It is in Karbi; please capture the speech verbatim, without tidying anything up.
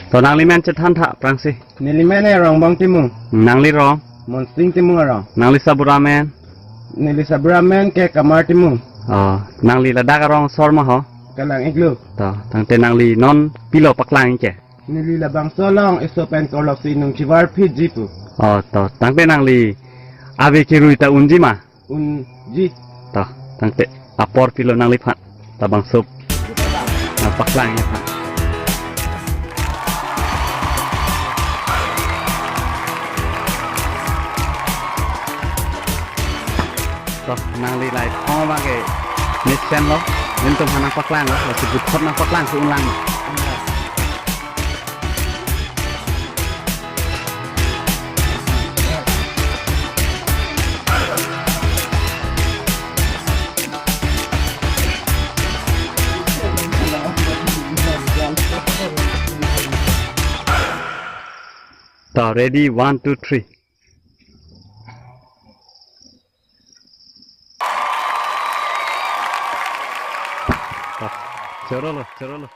To nangli men chethan tha aphrangsi. Neli men ke Rongbong Timung. Nangli rong? Monsing Timung arong. Nangli sabura men? Neli sabura men ke Kamar Timung. Oh, nangli ladak arong asor ma ho? Kalang-iklo. To, tangte nangli non pilo paklang ke? Neli labangso along eso pen korloksi nung chivar phitji pu. Oh, to, tangte nangli ave kerui ta unji ma? Unji. To, tangte apor pilo nangliphan. Labangso nangpaklang aphan. To, nangli lai thong abang ke mesen lo. Netum aphan nangpaklanglo. Lasi puthot nangpaklang ke unlang. To, ready, one, two, three. To, chorolo, chorolo.